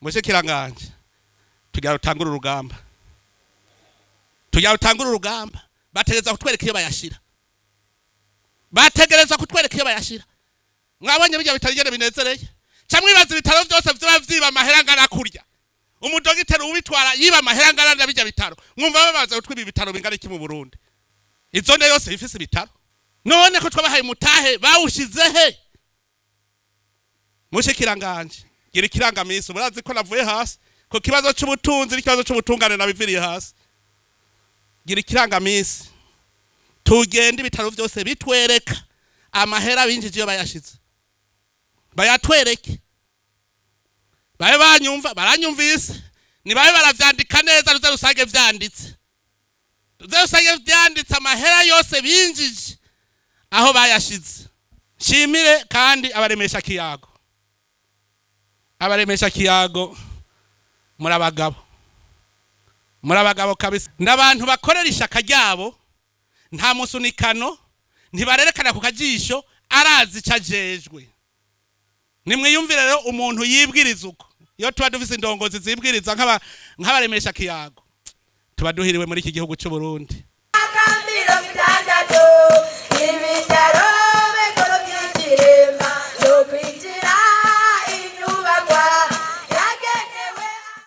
Mushikiranganje, tugira rutangura urugamba, tugira rutangura urugamba. Bategereza kutwereka iyo bayashira, bategereza kutwereka iyo bayashira. Mwabonye bijya bitaro ingene binezereye, ca mwibaza ibitaro vyose vyoba vyiba amahera angana kurya, umudogiteri ubitwara yiba amahera angana na bijya bitaro. Mwumva babaza kutwiba ibitaro bingana iki mu Burundi? Izone yose ifise ibitaro, none ko twabahaye mutahe bawushize he? Mushikiranganje, gira ikirangamisi. Murazi ko navuye hasi ku kibazo c'ubutunzi n'ikibazo c'ubutungane, nabiviriye hasi. Gira ikirangamisi, tugende ibitaro vyose bitwereka amahera binjije iyo bayashize, bayatwereke. Babe banyumva, baranyumvise, nibabe baravyandika neza, ruze rusange vyanditse, ruze rusange vyanditse amahera yose binjije aho bayashize. Nshimire kandi abaremesha kiyago, abaremesha kiyago murabagabo, murabagabo kabisa. N'abantu bakorera ishaka ryabo, nta musunikano, ntibarerekana ku kajisho, arazi ico ajejwe. Nimwiyumvire rero umuntu yibwiriza uko. Iyo tuba dufise indongozi zibwiriza nk'abaremesha kiyago, tuba duhiriwe muri iki gihugu c'u Burundi. 60 ibitaro.